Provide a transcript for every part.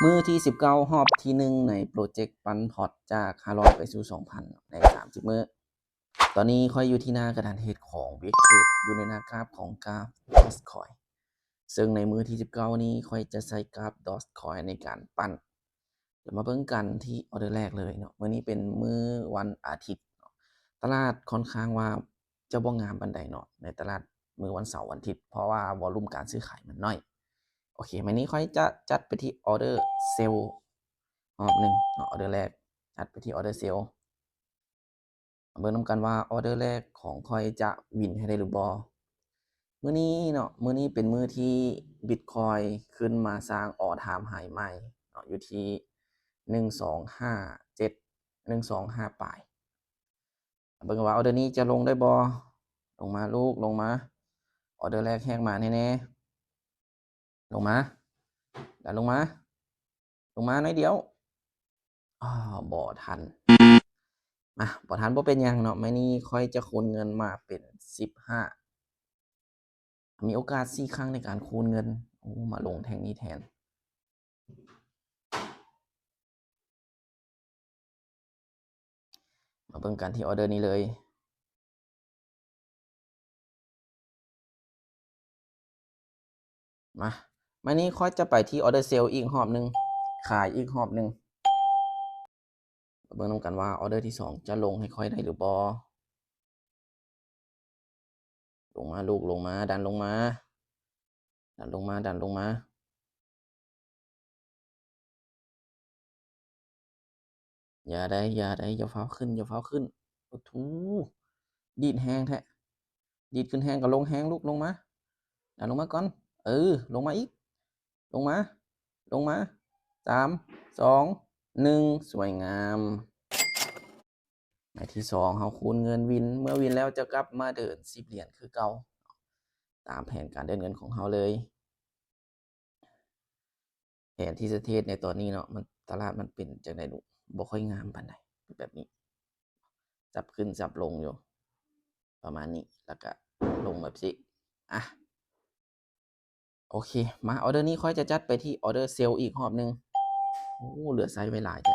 ມື້ທີສິບເກົ້າ ຮອບທີໜຶ່ງ ໃນໂປຣເຈັກປັ່ນພອດຈາກຫ້າຮ້ອຍໄປສູ່ສອງພັນໃນສາມສິບມື້. ຕອນນີ້ຂ້ອຍຢູ່ທີ່ໜ້າກະດານເທຣດຂອງ Wicked ຢູ່ໃນໜ້າກຣາຟຂອງກຣາຟ Dogecoin ເຊິ່ງໃນມື້ທີສິບເກົ້ານີ້ຂ້ອຍຈະໃຊ້ກຣາຟ Dogecoin ໃນການປັ່ນ. ດຽວມາເບິ່ງກັນທີ່ອໍເດີແລກເລີຍເນາະ. ມື້ນີ້ເປັນມື້ວັນອາທິດເນາະ, ຕະຫຼາດຄ່ອນຂ້າງວ່າຈະບໍ່ງາມປານໃດເນາະ ໃນຕະຫຼາດມື້ວັນເສົາວັນອາທິດ ເພາະວ່າວອລຸມການຊື້ຂາຍມັນໜ້ອຍ. ໂອເຄ ມື້ນີ້ຂ້ອຍຈະຈັດໄປທີ່ອໍເດີເຊລຮອບໜຶ່ງເນາະ. ອໍເດີແລກຈັດໄປທີ່ອໍເດີເຊລ. ມາເບິ່ງນຳກັນວ່າອໍເດີແລກຂອງຂ້ອຍຈະວິນໃຫ້ໄດ້ຫຼືບໍ່. ມື້ນີ້ເນາະ ມື້ນີ້ເປັນມື້ທີ່ Bitcoin ຂຶ້ນມາສ້າງ All Time High ໃໝ່ເນາະ ຢູ່ທີ່ໜຶ່ງສອງຫ້າເຈັດ ໜຶ່ງສອງຫ້າປາຍ. ເບິ່ງວ່າອໍເດີນີ້ຈະລົງໄດ້ບໍ່. ລົງມາລູກ ລົງມາ. ອໍເດີແລກແຮກມາແນ່ໆ. ລົງມາ ດັນລົງມາ ລົງມາໜ້ອຍດຽວ. ອ້າວ ບໍ່ທັນ. ມາ ບໍ່ທັນ ບໍ່ເປັນຫຍັງເນາະ. ມື້ນີ້ຂ້ອຍຈະຄູນເງິນມາເປັນສິບຫ້າ. ມີໂອກາດສີ່ຄັ້ງໃນການຄູນເງິນ. ໂອ້ ມາລົງແທ່ງນີ້ແທນ. ມາເບິ່ງກັນທີ່ອໍເດີນີ້ເລີຍ. ມາ ມານີ້ຂ້ອຍຈະໄປທີ່ອໍເດີເຊລອີກຮອບໜຶ່ງ ຂາຍອີກຮອບໜຶ່ງ. ມາເບິ່ງນຳກັນວ່າອໍເດີທີສອງຈະລົງໃຫ້ຂ້ອຍໄດ້ຫຼືບໍ່. ລົງມາລູກ ລົງມາ ດັນລົງມາ ດັນລົງມາ ດັນລົງມາ. ຢ່າໄດ໋ ຢ່າໄດ໋ ຢ່າຟ້າວຂຶ້ນ ຢ່າຟ້າວຂຶ້ນ. ໂອ້ໂຫ ດີດແຮງແທ້. ດີດຂຶ້ນແຮງກໍລົງແຮງລູກ ລົງມາ ດັນລົງມາກ່ອນ. ເອີ ລົງມາອີກ ລົງມາ ລົງມາ. ສາມ ສອງ ໜຶ່ງ ສວຍງາມ. ໃບທີສອງເຮົາຄູນເງິນວິນ ເມື່ອວິນແລ້ວຈະກັບມາເດີນສິບຫຼຽນຄືເກົ່າ ຕາມແຜນການເດີນເງິນຂອງເຮົາເລີຍ. ແຜນທີ່ຈະເທຣດໃນຕອນນີ້ເນາະ ມັນ ຕະຫຼາດມັນເປັນຈັ່ງໃດລູກ ບໍ່ຄ່ອຍງາມປານໃດ ແບບນີ້ ສັບຂຶ້ນສັບລົງຢູ່ ປະມານນີ້ ແລ້ວກະລົງແບບຊີ້. ອ່ະ ໂອເຄ ມາ ອໍເດີນີ້ຂ້ອຍຈະຈັດໄປທີ່ອໍເດີເຊລອີກຮອບໜຶ່ງ. ໂອ້ ເຫຼືອໃຊ້ໄວ້ຫຼາຍແທ້.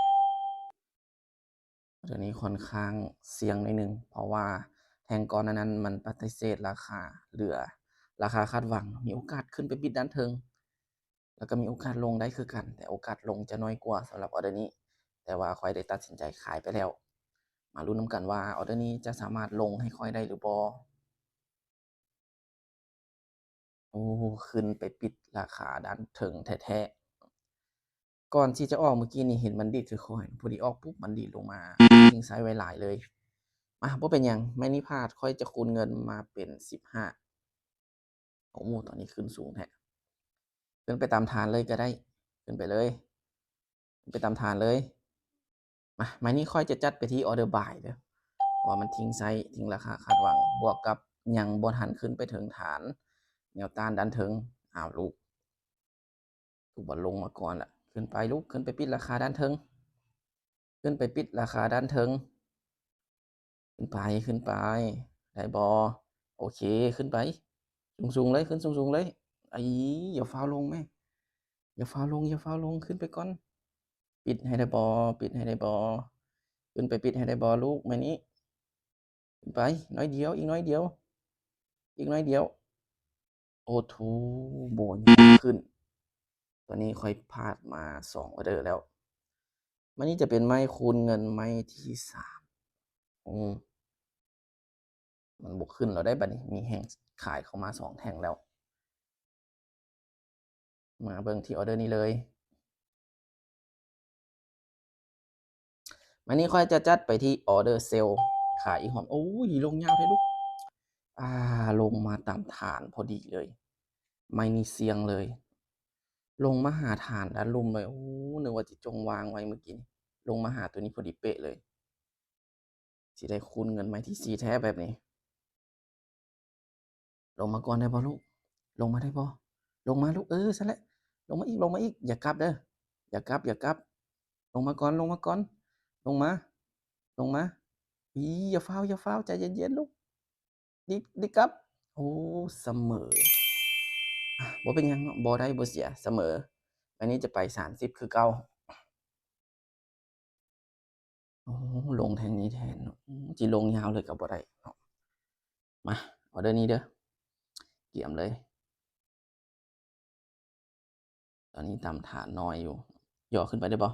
ອໍເດີນີ້ຄ່ອນຂ້າງສ່ຽງໜ້ອຍໜຶ່ງ ເພາະວ່າແທ່ງກ່ອນໜ້ານັ້ນມັນປະຕິເສດລາຄາ ເຫຼືອລາຄາຄາດຫວັງ ມີໂອກາດຂຶ້ນໄປປິດດ້ານເທິງ ແລ້ວກໍມີໂອກາດລົງໄດ້ຄືກັນ ແຕ່ໂອກາດລົງຈະໜ້ອຍກວ່າສຳລັບອໍເດີນີ້ ແຕ່ວ່າຂ້ອຍໄດ້ຕັດສິນໃຈຂາຍໄປແລ້ວ. ມາລຸ້ນນຳກັນວ່າອໍເດີນີ້ຈະສາມາດລົງໃຫ້ຂ້ອຍໄດ້ຫຼືບໍ່. ໂອ້ ຂຶ້ນໄປປິດລາຄາດ້ານເທິງແທ້ໆ. ກ່ອນທີ່ຈະອອກເມື່ອກີ້ນີ້ເຫັນມັນດີດຄືຂ້ອຍ ພໍດີອອກປຸບມັນດີດລົງມາ ຍິງໃຊ້ໄວ້ຫຼາຍເລີຍ. ມາ ບໍ່ເປັນຫຍັງ ໄມ້ນີ້ພາດ ຂ້ອຍຈະຄູນເງິນມາເປັນສິບຫ້າ. ໂອ້ ຕອນນີ້ຂຶ້ນສູງແທ້. ຂຶ້ນໄປຕາມຖານເລີຍກໍໄດ້ ຂຶ້ນໄປເລີຍ ຂຶ້ນໄປຕາມຖານເລີຍ. ມາ ໄມ້ນີ້ຂ້ອຍຈະຈັດໄປທີ່ອໍເດີບາຍເດີ້ ເພາະວ່າມັນທິງໄຊ ທິງລາຄາຄາດຫວັງ ບວກກັບຍັງບໍ່ທັນຂຶ້ນໄປເຖິງຖານແນວຕ້ານດ້ານເທິງ. ອ້າວ ລູກ ຄືບໍ່ລົງມາກ່ອນລະ. ຂຶ້ນໄປລູກ ຂຶ້ນໄປປິດລາຄາດ້ານເທິງ ຂຶ້ນໄປປິດລາຄາດ້ານເທິງ. ຂຶ້ນໄປ ຂຶ້ນໄປ ໄດ້ບໍ່? ໂອເຄ ຂຶ້ນໄປ ສູງໆເລີຍ ຂຶ້ນສູງໆເລີຍ. ໄອ້ ຢ່າຟ້າວລົງແມ້ ຢ່າຟ້າວລົງ ຢ່າຟ້າວລົງ ຂຶ້ນໄປກ່ອນ. ປິດໃຫ້ໄດ້ບໍ່? ປິດໃຫ້ໄດ້ບໍ່? ຂຶ້ນໄປປິດໃຫ້ໄດ້ບໍ່ລູກ? ໄມ້ນີ້ ຂຶ້ນໄປ ໜ້ອຍດຽວ ອີກໜ້ອຍດຽວ ອີກໜ້ອຍດຽວ. ໂອ້ໂຫ ບໍ່ຍັງຂຶ້ນ. ຕອນນີ້ຂ້ອຍພາດມາສອງອໍເດີແລ້ວ. ໄມ້ນີ້ຈະເປັນໄມ້ຄູນເງິນໄມ້ທີສາມ. ໂອ້ ມັນບໍ່ຂຶ້ນແລ້ວໄດ໋ ບັດນີ້ ມີແຮງຂາຍເຂົ້າມາສອງແທ່ງແລ້ວ. ມາເບິ່ງທີ່ອໍເດີນີ້ເລີຍ. ມານີ້ຂ້ອຍຈະຈັດໄປທີ່ອໍເດີເຊລ ຂາຍອີກຮອບ. ໂອ້ຍ ລົງຍາວແທ້ລູກ. ອ່າ ລົງມາຕາມຖານພໍດີເລີຍ. ໄມ້ນີ້ສ່ຽງເລີຍ ລົງມາຫາຖານດ້ານລຸ່ມເລີຍ. ໂອ້ ນຶກວ່າຊິຈົ່ງວາງໄວ້ເມື່ອກີ້ນີ້ ລົງມາຫາໂຕນີ້ພໍດີເປະເລີຍ. ຊິໄດ້ຄູນເງິນໄມ້ທີສີ່ແທ້ແບບນີ້. ລົງມາກ່ອນໄດ້ບໍ່ລູກ? ລົງມາໄດ້ບໍ່? ລົງມາລູກ. ເອີ ຊັ້ນແຫຼະ ລົງມາອີກ ລົງມາອີກ. ຢ່າກັບເດີ້ ຢ່າກັບ ຢ່າກັບ. ລົງມາກ່ອນ ລົງມາກ່ອນ ລົງມາ ລົງມາ. ອີ ຢ່າຟ້າວ ຢ່າຟ້າວ ໃຈເຢັນໆລູກ. ດີ ດີກັບ. ໂອ້ ສະເໝີ. ອ່ະ ບໍ່ເປັນຫຍັງເນາະ ບໍ່ໄດ້ບໍ່ເສຍ ສະເໝີ. ໃບນີ້ຈະໄປສາມສິບຄືເກົ່າ. ໂອ້ ລົງແທ່ງນີ້ແທນເນາະ. ອືມ ຊິລົງຍາວເລີຍກໍບໍ່ໄດ້ເນາະ. ມາ ອໍເດີນີ້ເດີ ກຽມເລີຍ. ຕອນນີ້ຕາມຖານໜ້ອຍຢູ່. ຫຍໍ້ຂຶ້ນໄປໄດ້ບໍ່?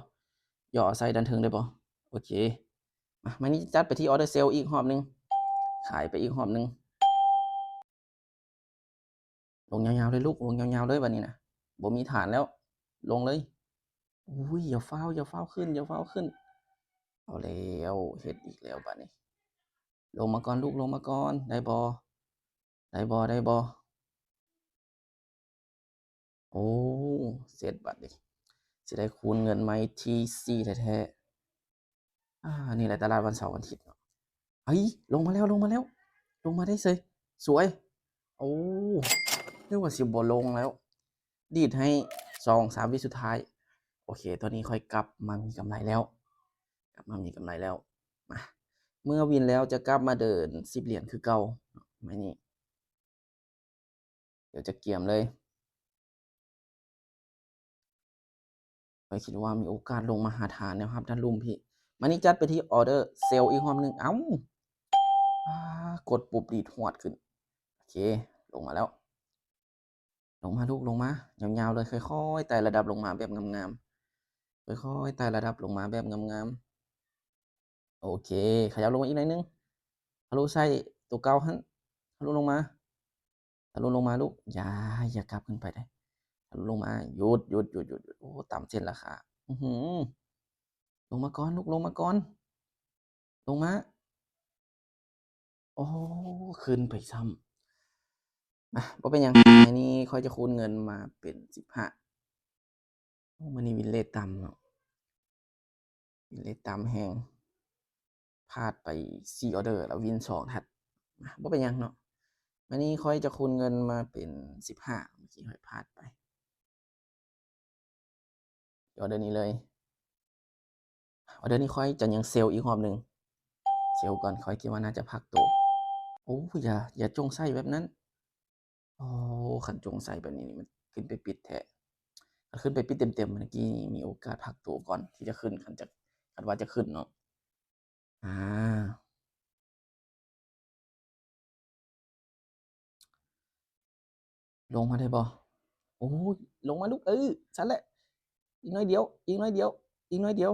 ຫຍໍ້ໃສ່ດ້ານເທິງໄດ້ບໍ່? ໂອເຄ. ມາ ມານີ້ຈັດໄປທີ່ອໍເດີເຊວອີກຮອບໜຶ່ງ. ຂາຍໄປອີກຮອບໜຶ່ງ. ລົງຍາວໆເລີຍລູກ ລົງຍາວໆເລີຍບາດນີ້ນະ. ບໍ່ມີຖານແລ້ວ. ລົງເລີຍ. ໂອ້ຍ ຢ່າຟ້າວ ຢ່າຟ້າວຂຶ້ນ ຢ່າຟ້າວຂຶ້ນ. ເອົາແລ້ວ ເຮັດອີກແລ້ວບາດນີ້. ລົງມາກ່ອນລູກ ລົງມາກ່ອນ. ໄດ້ບໍ່? ໄດ້ບໍ່? ໄດ້ບໍ່? ໂອ້ ເສັດບາດນີ້. ຊິໄດ້ຄູນເງິນໃໝ່ທີສີ່ແທ້ໆ. ອ່າ ນີ້ແຫຼະຕະຫຼາດວັນເສົາວັນອາທິດເນາະ. ເອີຍ ລົງມາແລ້ວ ລົງມາແລ້ວ ລົງມາໄດ້ເສີຍ. ສວຍ. ໂອ້ ນຶກວ່າຊິບໍ່ລົງແລ້ວ. ດີດໃຫ້ສອງສາມວິສຸດທ້າຍ. ໂອເຄ ຕອນນີ້ຂ້ອຍກັບມາມີກຳໄລແລ້ວ ກັບມາມີກຳໄລແລ້ວ. ມາ ເມື່ອວິນແລ້ວຈະກັບມາເດີນສິບຫຼຽນຄືເກົ່າ. ໄມ້ນີ້ ດຽວຈະກຽມເລີຍ. ຂ້ອຍຄິດວ່າມີໂອກາດລົງມາຫາທ່າແນວຮັບດ້ານລຸ່ມພີ້. ມານີ້ຈັດໄປທີ່ອໍເດີເຊວອີກຮອບໜຶ່ງ. ເອົ້າ ອ່າ ກົດປຸບດີດຫວດຂຶ້ນ. ໂອເຄ ລົງມາແລ້ວ. ລົງມາລູກ ລົງມາ ຍາວໆເລີຍ. ຄ່ອຍໆໄຕ່ລະດັບລົງມາແບບງາມໆ. ຄ່ອຍໆໄຕ່ລະດັບລົງມາແບບງາມໆ. ໂອເຄ ຂະຫຍັບລົງມາອີກໜ້ອຍໜຶ່ງ. ທະລຸໃສ່ຕົວເກົ່າຫັ້ນ. ທະລຸລົງມາ. ທະລຸລົງມາລູກ. ຢ່າ ຢ່າກັບຂຶ້ນໄປເດ້. ທະລຸລົງມາ. ຢຸດ ຢຸດ ຢຸດ ຢຸດ ຢຸດ. ໂອ້ ຕຳເສັ້ນລາຄາ. ອືຫື ລົງມາກ່ອນລູກ ລົງມາກ່ອນ. ລົງມາ. ໂອ້ ຂຶ້ນໄປຊ້ຳ. ມາ ບໍ່ເປັນຫຍັງ. ມື້ນີ້ຂ້ອຍຈະຄູນເງິນມາເປັນສິບຫ້າ. ໂອ້ ມື້ນີ້ວິນເລດຕ່ຳເນາະ. ວິນເລດຕ່ຳແຮງ. ພາດໄປສີ່ອໍເດີ ແລ້ວວິນສອງທັດ. ມາ ບໍ່ເປັນຫຍັງເນາະ. ມື້ນີ້ຂ້ອຍຈະຄູນເງິນມາເປັນສິບຫ້າ. ເມື່ອກີ້ຂ້ອຍພາດໄປ. ອໍເດີນີ້ເລີຍ. ອໍເດີນີ້ຂ້ອຍຈະຍັງເຊວອີກຮອບໜຶ່ງ. ເຊວກ່ອນ. ຂ້ອຍຄິດວ່າໜ້າຈະພັກໂຕ. ໂອ້ ຢ່າ ຢ່າຈົ່ງໃສ່ແບບນັ້ນ. ໂອ້ ຄັນຈົ່ງໃສ່ແບບນີ້ນີ້ ມັນຂຶ້ນໄປປິດແທ້. ຄັນຂຶ້ນໄປປິດເຕັມໆ ເມື່ອກີ້ນີ້ມີໂອກາດພັກໂຕກ່ອນທີ່ຈະຂຶ້ນ. ຄັນຈະ ຄັນວ່າຈະຂຶ້ນເນາະ. ອາ ລົງມາໄດ້ບໍ່? ໂອ້ຍ ລົງມາລູກ. ເອີ ຊັ້ນແຫຼະ. ອີກໜ້ອຍດຽວ ອີກໜ້ອຍດຽວ ອີກໜ້ອຍດຽວ.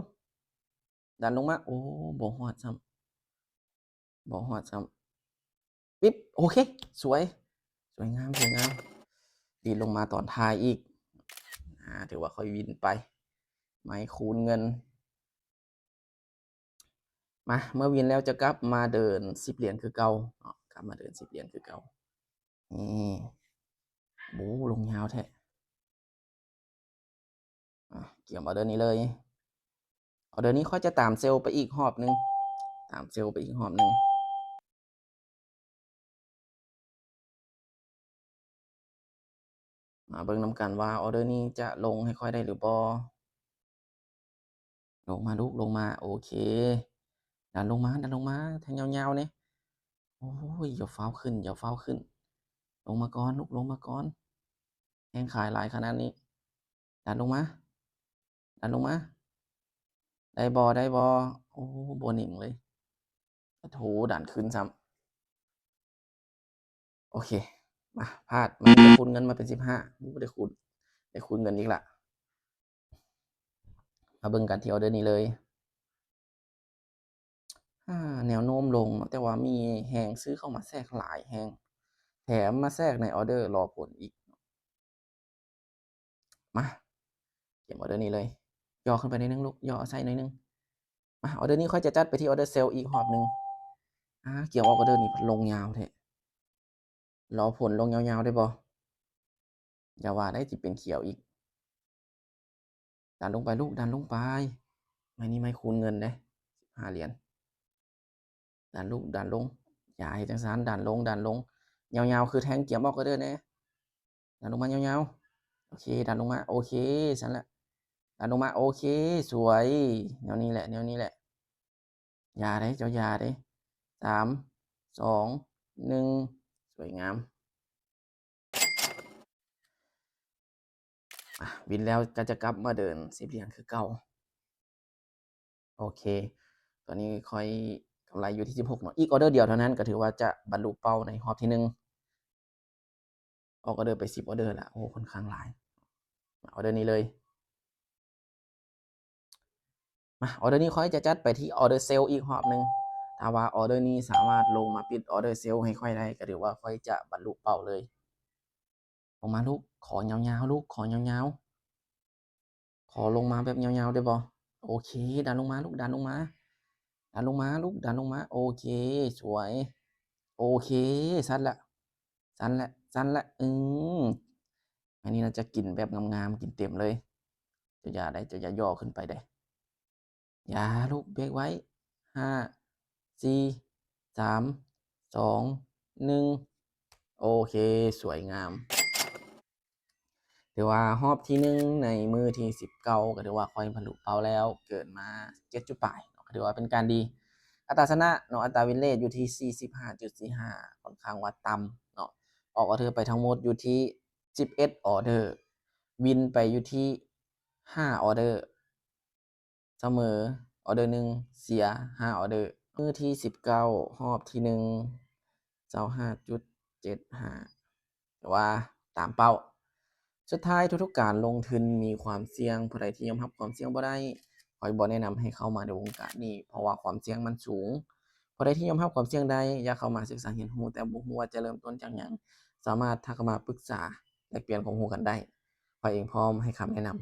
ດັນລົງມາ. ໂອ້ ບໍ່ຮອດຊ້ຳ ບໍ່ຮອດຊ້ຳ. ປິບ. ໂອເຄ ສວຍ ສວຍງາມ ສວຍງາມ. ດີດລົງມາຕອນທ້າຍອີກ. ອາ ຖືວ່າຂ້ອຍວິນໄປ. ໄມ້ຄູນເງິນ. ມາ ເມື່ອວິນແລ້ວຈະກັບມາເດີນສິບຫຼຽນຄືເກົ່າເນາະ. ກັບມາເດີນສິບຫຼຽນຄືເກົ່າ. ນີ້ ໂອ້ ລົງຍາວແທ້. ອາ ກຽມອໍເດີນີ້ເລີຍ. ອໍເດີນີ້ຂ້ອຍຈະຕາມເຊວໄປອີກຮອບໜຶ່ງ ຕາມເຊວໄປອີກຮອບໜຶ່ງ. ມາເບິ່ງນຳກັນວ່າອໍເດີນີ້ຈະລົງໃຫ້ຂ້ອຍໄດ້ຫຼືບໍ່? ລົງມາລູກ ລົງມາ. ໂອເຄ ດັນລົງມາ ດັນລົງມາ ແທ່ງຍາວໆນີ້. ໂອ້ຍ ຢ່າຟ້າວຂຶ້ນ ຢ່າຟ້າວຂຶ້ນ. ລົງມາກ່ອນລູກ ລົງມາກ່ອນ. ແຮງຂາຍຫຼາຍຂະໜາດນີ້. ດັນລົງມາ ດັນລົງມາ. ໄດ້ບໍ່? ໄດ້ບໍ່? ໂອ້ ບໍ່ເໜັງເລີຍ. ໂອ້ໂຫ ດັນຂຶ້ນຊ້ຳ. ໂອເຄ ມາ ພາດ. ມັນຈະຄູນເງິນມາເປັນສິບຫ້າ. ໂອ້ ໄດ້ຄູນ ໄດ້ຄູນເງິນອີກລະ. ມາເບິ່ງກັນທີ່ອໍເດີນີ້ເລີຍ. ອາ ແນວໂນ້ມລົງເນາະ ແຕ່ວ່າມີແຮງຊື້ເຂົ້າມາແຊກຫຼາຍແຮງ ແຖມມາແຊກໃນອໍເດີລໍຜົນອີກ. ມາ ກຽມອໍເດີນີ້ເລີຍ. ຫຍໍ້ຂຶ້ນໄປໜ້ອຍໜຶ່ງລູກ ຫຍໍ້ໃສ່ໜ້ອຍໜຶ່ງ. ມາ ອໍເດີນີ້ຂ້ອຍຈະຈັດໄປທີ່ອໍເດີເຊວອີກຮອບໜຶ່ງ. ອາ ກຽມອອກອໍເດີນີ້ ລົງຍາວແທ້. ລໍຜົນລົງຍາວໆໄດ້ບໍ່? ຢ່າວ່າໄດ້ ຊິເປັນຂຽວອີກ. ດັນລົງໄປລູກ ດັນລົງໄປ. ໄມ້ນີ້ໄມ້ຄູນເງິນເດ້ ສິບຫ້າຫຼຽນ. ດັນລູກ ດັນລົງ. ຢ່າເຮັດຈັ່ງຊັ້ນ. ດັນລົງ ດັນລົງ. ຍາວໆ ຄືແທ່ງກຽມອອກອໍເດີແດ່. ດັນລົງມາຍາວໆ. ໂອເຄ ດັນລົງມາ. ໂອເຄ ຊັ້ນລະ. ດັນລົງມາ. ໂອເຄ ສວຍ. ແນວນີ້ແຫຼະ ແນວນີ້ແຫຼະ. ຢ່າເດ້ ເຈົ້າຢ່າເດ້. ສາມ ສອງ ໜຶ່ງ. ສວຍງາມ. ອ່ະ ວິນແລ້ວກໍຈະກັບມາເດີນສິບຫຼຽນຄືເກົ່າ. ໂອເຄ ຕອນນີ້ຂ້ອຍກຳໄລຢູ່ທີ່ສິບຫົກເນາະ ອີກອໍເດີດຽວເທົ່ານັ້ນ ກໍຖືວ່າຈະບັນລຸເປົ້າໃນຮອບທີໜຶ່ງ. ອອກອໍເດີໄປສິບອໍເດີລະ ໂອ້ ຂ້ອນຂ້າງຫຼາຍ. ມາອໍເດີນີ້ເລີຍ. ມາ ອໍເດີນີ້ຂ້ອຍຈະຈັດໄປທີ່ອໍເດີເຊວອີກຮອບໜຶ່ງ. ຖ້າວ່າອໍເດີນີ້ສາມາດລົງມາປິດອໍເດີເຊວໃຫ້ຂ້ອຍໄດ້ ກໍຖືວ່າຂ້ອຍຈະບັນລຸເປົ້າເລີຍ. ລົງມາລູກ ຂໍຍາວໆ ລູກ ຂໍຍາວໆ ຂໍລົງມາແບບຍາວໆ ໄດ້ບໍ່? ໂອເຄ ດັນລົງມາລູກ ດັນລົງມາ ດັນລົງມາລູກ ດັນລົງມາ. ໂອເຄ ສວຍ ໂອເຄ ຊັດລະ ຊັດລະ ຊັດລະ. ອືມ ອັນນີ້ໜ້າຈະກິນແບບງາມໆ ກິນເຕັມເລີຍ. ເຈົ້າຢ່າໄດ໋ ເຈົ້າຢ່າຍໍຂຶ້ນໄປເດ້. ຢ່າລູກ ເບຣກໄວ້. ຫ້າ ສີ່ ສາມ ສອງ ໜຶ່ງ. ໂອເຄ ສວຍງາມ. ຖືວ່າຮອບທີໜຶ່ງໃນມື້ທີສິບເກົ້າ ກໍຖືວ່າຂ້ອຍບັນລຸເປົ້າແລ້ວ ເກີນມາເຈັດຈຸດປາຍເນາະ ກໍຖືວ່າເປັນການດີ. ອັດຕາຊະນະເນາະ ອັດຕາວິນເຣດຢູ່ທີ່ສີ່ສິບຫ້າຈຸດສີ່ຫ້າ ຂ້ອນຂ້າງວ່າຕ່ຳເນາະ. ອອກອໍເດີໄປທັງໝົດຢູ່ທີ່ສິບເອັດອໍເດີ ວິນໄປຢູ່ທີ່ຫ້າອໍເດີ ສະເໝີອໍເດີໜຶ່ງ ເສຍຫ້າອໍເດີ. ມື້ທີສິບເກົ້າ ຮອບທີໜຶ່ງ ຊາວຫ້າຈຸດເຈັດຫ້າ ຖືວ່າຕາມເປົ້າ. ສຸດທ້າຍທຸກໆການລົງທຶນມີຄວາມສ່ຽງ. ຜູ້ໃດທີ່ຍອມຮັບຄວາມສ່ຽງບໍ່ໄດ້ ຂ້ອຍບໍ່ແນະນຳໃຫ້ເຂົ້າມາໃນວົງການນີ້ ເພາະວ່າຄວາມສ່ຽງມັນສູງ. ຜູ້ໃດທີ່ຍອມຮັບຄວາມສ່ຽງໄດ້ ຢາກເຂົ້າມາສຶກສາຮຽນຮູ້ ແຕ່ບໍ່ຮູ້ວ່າຈະເລີ່ມຕົ້ນຈາກຫຍັງ ສາມາດທັກເຂົ້າມາປຶກສາແລກປ່ຽນຄວາມຮູ້ກັນໄດ້. ຂ້ອຍເອງພ້ອມໃຫ້ຄຳແນະນຳ